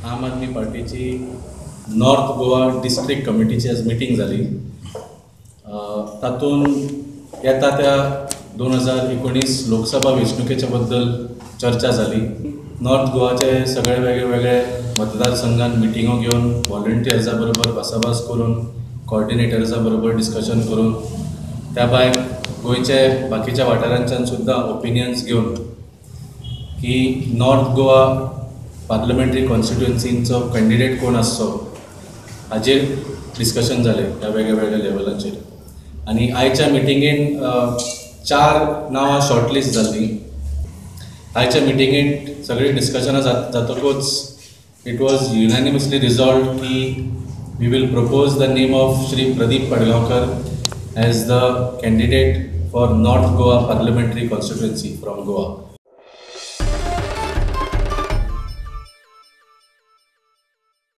आम आदमी पार्टीची north Goa district कमिटीची आज मिटींग जाली. तातूंत येता त्या 2019 लोकसभा वेंचणुकेच्या बद्दल चर्चा जाली. नॉर्थ गोवाचे सगळे वेगळे वेगळे मतदारसंघात मिटिंगो घेवन व्हॉलंटियर्सा बरोबर भासाभास करून कॉर्डिनेटर्सा बरोबर डिस्कशन करून त्या भायर गोंयचे बाकीच्या वाठारांच्यान सुद्दां ओपिनियन्स घेवन की नॉर्थ गोवा पार्लमेंटरी कॉन्स्टिट्युएन्सीचो कॅन्डिडेट कोण आसचो हाजेर डिस्कशन जालें ह्या वेगळ्या वेगळ्या लेवलाचेर. आनी आयच्या मिटिंगेन 4 नांवां शॉर्टलिस्ट जाल्लीं. आयच्या मिटिंगेन सगळीं डिस्कशनां जातकूच it was युनॅनिमसली रिजॉल्वड की we will propose the name of Shri Pradeep Padgaonkar as the candidate for North Goa parliamentary constituency from Goa.